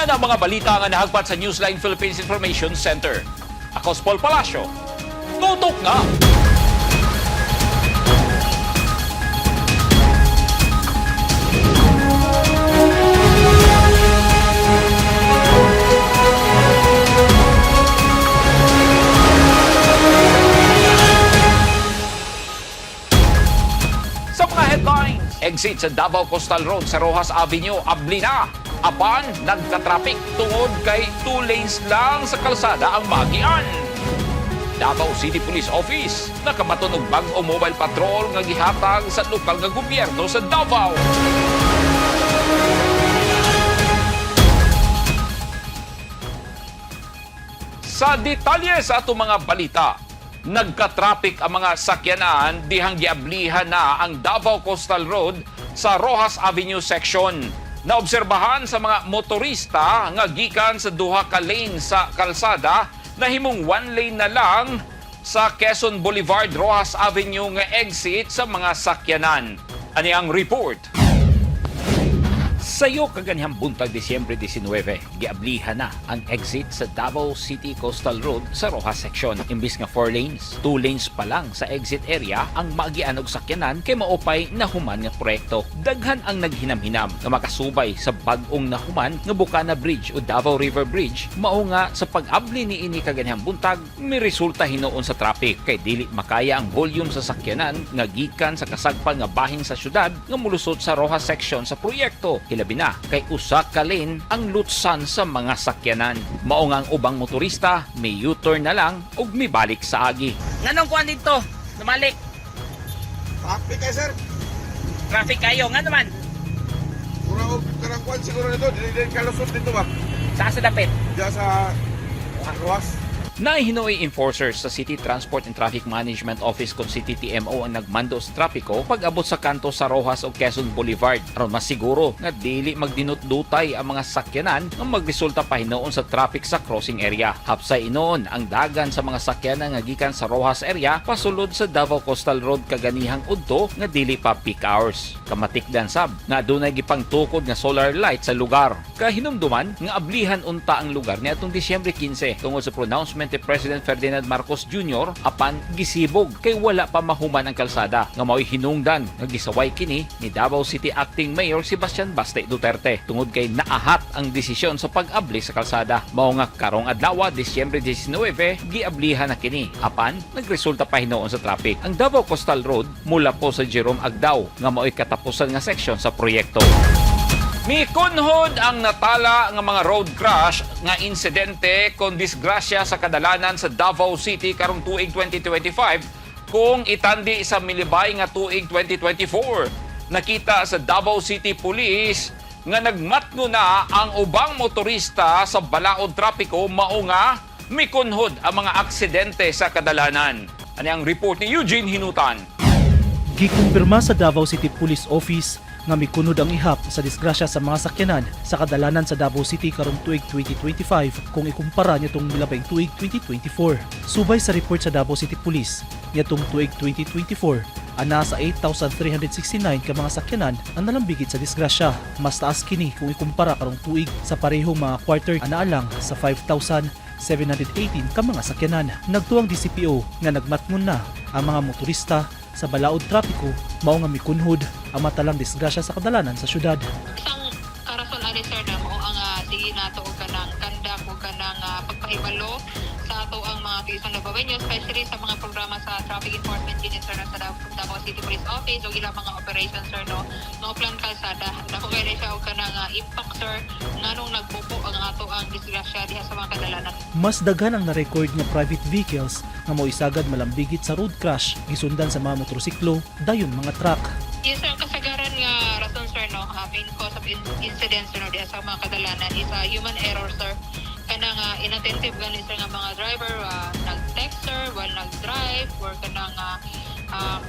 Tanan ang mga balita nga nahagpat sa Newsline Philippines Information Center. Ako si Paul Palacio. Tutok na! Sa mga headlines, exit sa Davao Coastal Road sa Roxas Avenue, abli na. Apan, nagka-traffic tungod kay 2 lanes lang sa kalsada ang magian. Davao City Police Office, nakamaton og bag-o mobile patrol nga gihatag sa lokal nga gobyerno sa Davao. Sa detalye sa atong mga balita, nagka-traffic ang mga sakyanan dihang giablihan na ang Davao Coastal Road sa Roxas Avenue section. Naobserbahan sa mga motorista nga gikan sa duha ka lane sa kalsada nahimong 1 lane na lang sa Quezon Boulevard, Roxas Avenue nga exit sa mga sakyanan. Ani ang report. Sayo kaganihang buntag Disyembre 19, giablihan na ang exit sa Davao City Coastal Road sa Roxas section. Imbis nga 4 lanes, 2 lanes pa lang sa exit area ang maagian og sakyanan kay maupay nahuman nga proyekto. Daghan ang naghinamhinam nga makasubay sa bag-ong nahuman nga Bukana Bridge o Davao River Bridge, mao nga sa pag-abli niini kaganihang buntag miresulta hinuon sa traffic kay dili makaya ang volume sa sakyanan nga gikan sa kasagpan nga bahin sa syudad nga mulusot sa Roxas section sa proyekto, hilabi na kay usa ka lane ang lutsan sa mga sakyanan. Mao nga ang ubang motorista may U-turn na lang ug mibalik sa agi. Nganong kuan dito? Numalik. Traffic eh, sir. Traffic kayo. Nga naman. Mura og kanang kuan siguro nito, dili dili kalusot dito ba? Sa dapit? Diya sa Roxas. Nahinuoy enforcers sa City Transport and Traffic Management Office kung CTTMO ang nagmando sa trapiko pag-abot sa kanto sa Roxas o Quezon Boulevard aron masiguro nga dili magdinutdutay ang mga sakyanan nga magresulta pa hinuon sa traffic sa crossing area. Hapsay inoon ang dagan sa mga sakyanan nga gikan sa Roxas area pasulod sa Davao Coastal Road kaganihang udto nga dili pa peak hours. Kamatikdan sab nga adunay gipangtukod nga solar light sa lugar. Kahinumduman nga ablihan unta ang lugar niadtong Disyembre 15 tungod sa pronouncement ni President Ferdinand Marcos Jr. apan gisibog kay wala pa mahuman ang kalsada nga mao'y hinungdan nga gisaway kini ni Davao City Acting Mayor Sebastian Baste Duterte tungod kay naahat ang desisyon sa pag-abli sa kalsada. Mao nga karong adlaw, Disyembre 19, giablihan na kini apan nagresulta pa hinuon sa traffic. Ang Davao Coastal Road mula po sa Jerome Agdao nga mao'y katapusan nga seksyon sa proyekto. Mikunhod ang natala nga mga road crash nga insidente kon disgrasya sa kadalanan sa Davao City karong tuig 2025 kung itandi sa milibay nga tuig 2024. Nakita sa Davao City Police nga nagmatno na ang ubang motorista sa balaod trapiko, mao nga mikunhod ang mga aksidente sa kadalanan. Ani ang report ni Eugene Hinutan. Gikumpirma sa Davao City Police Office nga mikunod ang ihap sa disgrasya sa mga sakyanan sa kadalanan sa Davao City karong tuig 2025 kung ikumpara nitong milabay tuig 2024. Subay sa report sa Davao City Police, nitong tuig 2024, ana sa 8,369 ka mga sakyanan ang nalambigit sa disgrasya. Mas taas kini kung ikumpara karong tuig sa parehong mga quarter, ana lang sa 5,718 ka mga sakyanan. Nagtuo ang DCPO nga nagmatngon na ang mga motorista sa balaod trapiko, mao nga mikunhod ang matalang disgrasya sa kadalanan sa syudad. Isang karason ani, sir, na mao ang sige nato og kanang kandak og kanang pagpahibalo sa ato ang mga Quezon Dabawenyo, especially sa mga programa sa Traffic Enforcement Unit, sir, no, sa Davao City Police Office ug ilang mga operations, sir, no, no plan kalsada. Dako kay siya og kanang impact, sir, nganong nagbubo ang ato ang disgrasya diha sa mga kadalanan. Mas daghan ang na-record nga private vehicles nga moisagad malambigit sa road crash, gisundan sa mga motorsiklo, dayon mga truck. Yes sir, ang kasagaran nga rason, sir, no, main cause of incidents, sir, no, diha sa mga kadalanan is human error, sir. Kanang inattentive gani, sir, nga mga driver, nag-text, sir, while nag-drive or kanang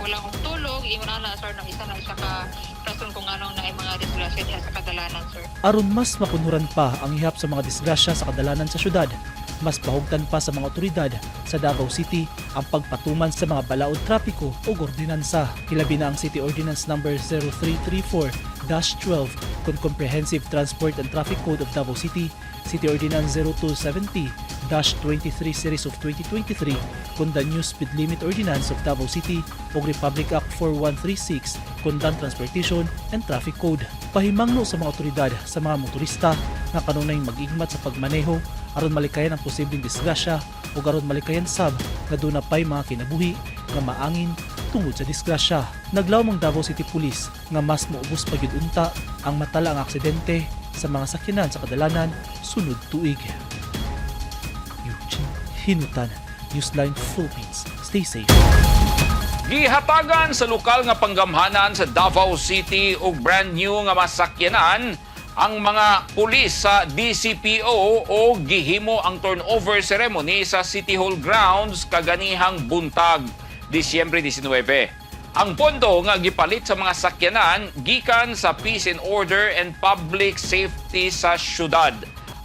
kulang og tulog, ingon ana, sir, no, isa na siya ka rason kung anong naay mga disgrasya diha sa kadalanan, sir. Aron mas makunhuran pa ang ihap sa mga disgrasya sa kadalanan sa syudad, Mas pahugtan pa sa mga otoridad sa Davao City ang pagpatuman sa mga balaod trapiko o ordinansa. Hilabi na ang City Ordinance Number 0334-12 kon Comprehensive Transport and Traffic Code of Davao City, City Ordinance 0270-23 Series of 2023 kon the New Speed Limit Ordinance of Davao City ug Republic Act 4136 kon the Transportation and Traffic Code. Pahimangno sa mga otoridad sa mga motorista nga kanunay mag-igmat sa pagmaneho aron malikayan ang posibleng disgrasya o aron malikayan sab nga duna pay mga kinabuhi nga maangin tungod sa disgrasya. Naglawom ang Davao City Police nga mas moubos pa gyud unta ang matala ang aksidente sa mga sakyanan sa kadalanan sunod tuig. Eugene Hinutan, Newsline Philippines. Stay safe. Gihatagan sa lokal nga panggamhanan sa Davao City og brand new nga masakyanan ang mga pulis sa DCPO o gihimo ang turnover ceremony sa City Hall grounds kaganihang buntag, Disyembre 19. Ang pondo nga gipalit sa mga sakyanan gikan sa Peace and Order and Public Safety sa syudad.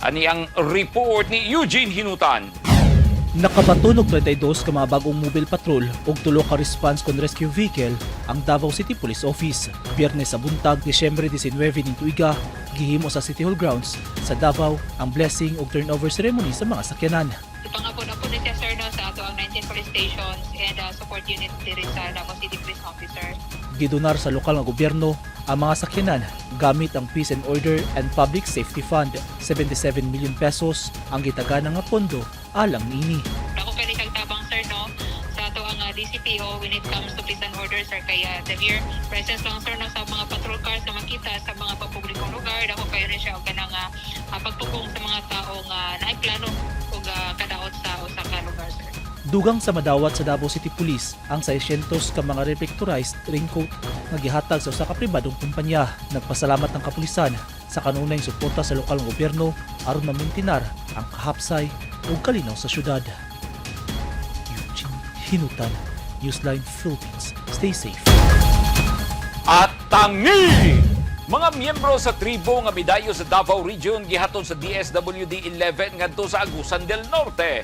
Ani ang report ni Eugene Hinutan. Nakabaton og 32 ka mga bagong mobile patrol ug tulo ka response kon rescue vehicle ang Davao City Police Office. Biyernes sa buntag, Disyembre 19 ning tuiga, gihimo sa City Hall grounds sa Davao ang blessing ug turnover ceremony sa mga sakyanan. Ipangapon-apon ni siya, sir, no, sa ato ang 19 police stations and support unit diri sa Davao City Police Officer. Gidonar sa lokal nga gobyerno ang mga sakyanan gamit ang Peace and Order and Public Safety Fund. 77 million pesos ang gitagana nga pondo alang niini. Dako kay siyang tabang, sir, no, sa ato ang DCPO when it comes to peace and order, sir, kaya the mere presence lang, sir, no, sa mga patrol cars na makita sa mga papublikong lugar, dako kayo rin siya og kanang pagpugong sa mga tao nga naay plano og kadaot sa usa ka lugar, sir. Dugang sa madawat sa Davao City Police ang 600 ka mga reflectorized raincoat nga gihatag sa usa ka pribadong kumpanya. Nagpasalamat ang kapulisan sa kanunay suporta sa lokal nga gobyerno aron mamintinar ang kahapsay ug kalinaw sa syudad. Eugene Hinutan, Newsline Philippines. Stay safe. At tangi! Mga miyembro sa tribo nga midayo sa Davao Region gihatod sa DSWD 11 ngadto sa Agusan del Norte.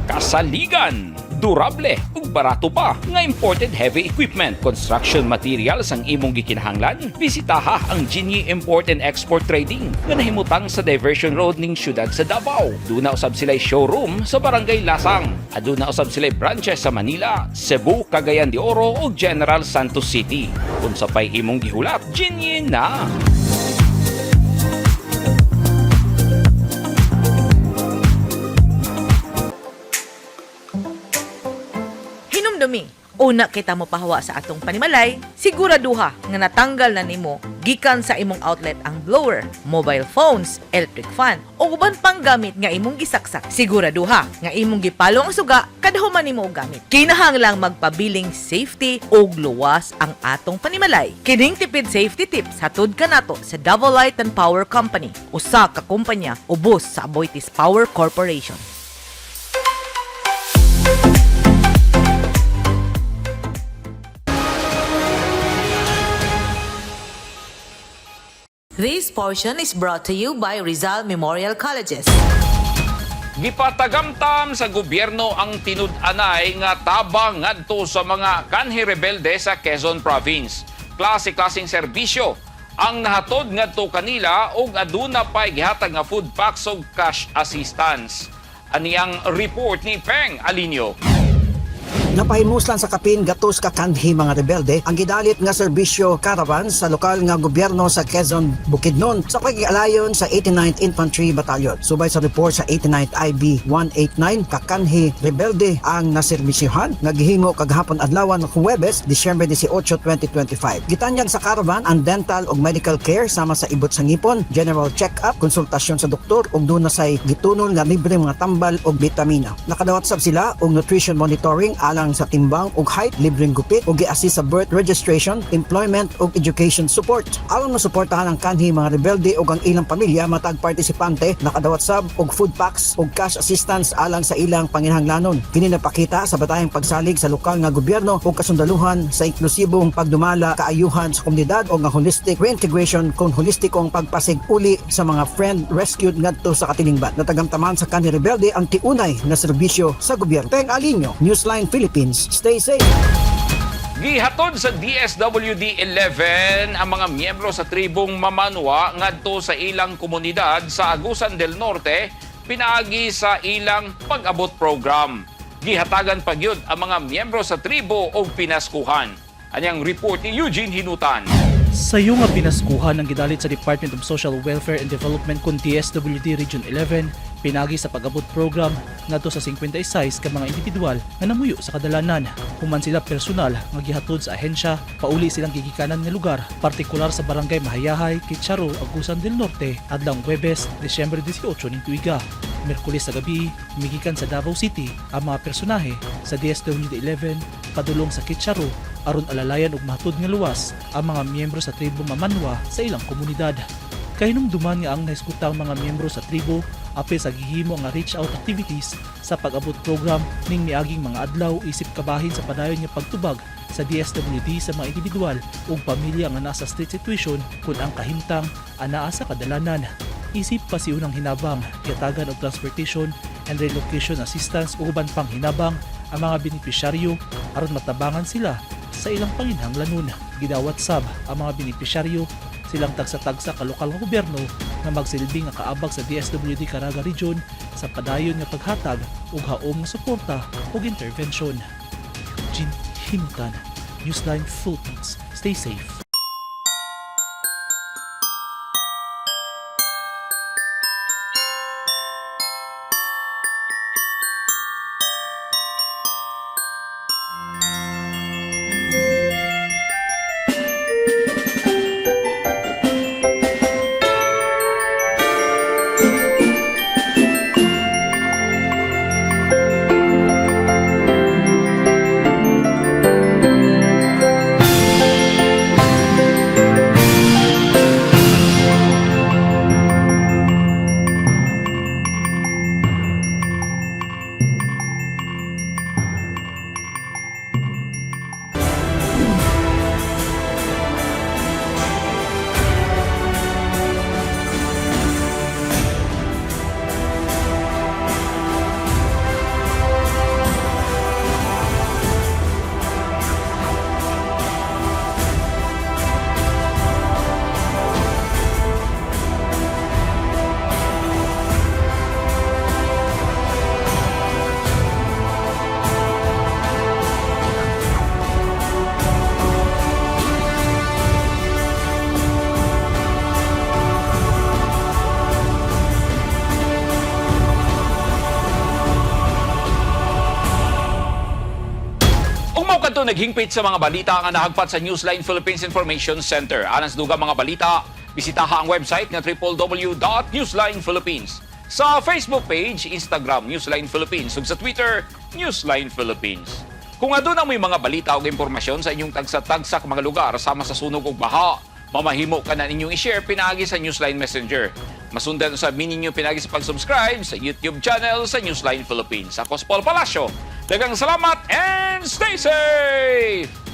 Kasaligan, durable ug barato pa nga imported heavy equipment, construction materials ang imong gikinahanglan. Bisitaha ang Jinyi Import and Export Trading nga nahimutang sa Diversion Road ning syudad sa Davao. Duna usab sila'y showroom sa Barangay Lasang. Aduna usab sila'y branches sa Manila, Cebu, Cagayan de Oro ug General Santos City. Unsa pay imong gihulat, Jinyi na. Hinumdumi, una kita mo pahawa sa atong panimalay, siguraduha nga natanggal na nimo gikan sa imong outlet ang blower, mobile phones, electric fan, o uban pang gamit nga imong gisaksak. Siguraduha nga imong gipalo ang suga kada human nimo og gamit. Kinahanglang magpabiling safety ug luwas ang atong panimalay. Kining tipid safety tips hatod kanato sa Davao Light and Power Company, usa ka kumpanya ubos sa Aboitiz Power Corporation. This portion is brought to you by Rizal Memorial Colleges. Gipatagamtam sa gobyerno ang tinud-anay nga tabang ngadto sa mga kanhi rebelde sa Quezon Province. Klase-klaseng serbisyo ang nahatod ngadto kanila ug aduna pay gihatag nga food packs ug cash assistance. Ani ang report ni Peng Alinio. Napahimuslan sa kapin gatos ka kanhi mga rebelde ang gidalit nga serbisyo caravan sa lokal nga gobyerno sa Quezon, Bukidnon sa pag-alayon sa 89th Infantry Battalion. Subay sa report sa 89th IB 189 kakanhi rebelde ang naserbisyohan nga gihimo kagahapon adlawan Huwebes, Disyembre 18, 2025. Gitanyag sa caravan ang dental ug medical care sama sa ibot sa ngipon, general check-up, konsultasyon sa doktor ug duna say gitunol nga libre mga tambal ug bitamina. Nakadawat sab sila og nutrition monitoring alang alang sa timbang ug height, libreng gupit ug gi-assist sa birth registration, employment ug education support. Aron masuportahan ang kanhi mga rebelde ug ang ilang pamilya, matag partisipante nakadawat sab og food packs ug cash assistance alang sa ilang panginahanglanon. Kini napakita sa batayang pagsalig sa lokal nga gobyerno ug kasundaluhan sa inklusibong pagdumala kaayuhan sa komunidad o nga holistic reintegration kon holistikong pagpasig-uli sa mga friend rescued ngadto sa katilingban. Natagamtaman sa kanhi rebelde ang tiunay na serbisyo sa gobyerno. Peng Alinyo, Newsline Philippines. Stay safe. Gihatod sa DSWD 11 ang mga miyembro sa tribong Mamanwa ngadto sa ilang komunidad sa Agusan del Norte pinaagi sa ilang pag-abot program. Gihatagan pa gyud ang mga miyembro sa tribo og pinaskuhan. Anyang report ni Eugene Hinutan. Sayo nga pinaskuhan ang gidalit sa Department of Social Welfare and Development kun DSWD Region 11 pinagi sa pag-abot program ngadto sa 56 ka mga individual nga namuyo sa kadalanan. Human sila personal nga gihatod sa ahensya, pauli silang gigikanan nga lugar, partikular sa barangay Mahayahay, Kitcharo, Agusan del Norte, adlawng Huwebes, Disyembre 18 ning tuiga. Miyerkules sa gabi, migikan sa Davao City ang mga personahe sa DSWD 11 padulong sa Kitcharo aron alalayan og mahatod nga luwas ang mga miyembro sa tribo Mamanwa sa ilang komunidad. Kahinumduman nga ang nahiskutang mga miyembro sa tribo apil sa gihimo nga reach out activities sa pag-abot program ning miaging mga adlaw isip kabahin sa padayon nga pagtubag sa DSWD sa mga individual ug pamilya nga nasa street situation kun ang kahimtang anaa sa kadalanan. Isip pasiunang hinabang, gihatagan og transportation and relocation assistance ug uban pang hinabang ang mga benepisyaryo aron matabangan sila sa ilang panginhanglanon. Gidawat sab ang mga benepisyaryo silang tagsa-tagsa ka lokal nga gobyerno nga magsilbi nga kaabag sa DSWD Caraga Region sa padayon nga paghatag ug haom nga suporta ug intervention. Jean Hinutan, Newsline Philippines. Stay safe. Ug mao kadto naghingpit sa mga balita nga nahagpat sa Newsline Philippines Information Center. Alang sa dugang mga balita, bisitaha ang website nga www.newslinephilippines. Sa Facebook page, Instagram Newsline Philippines ug sa Twitter, Newsline Philippines. Kung aduna mo'y mga balita o impormasyon sa inyong tagsa-tagsak mga lugar sama sa sunog ug baha, mamahimo ka na ninyong i-share pinaagi sa Newsline Messenger. Masundan usab ninyo pinaagi sa pag-subscribe sa YouTube channel sa Newsline Philippines. Ako si Paul Palacio. Daghang salamat and stay safe!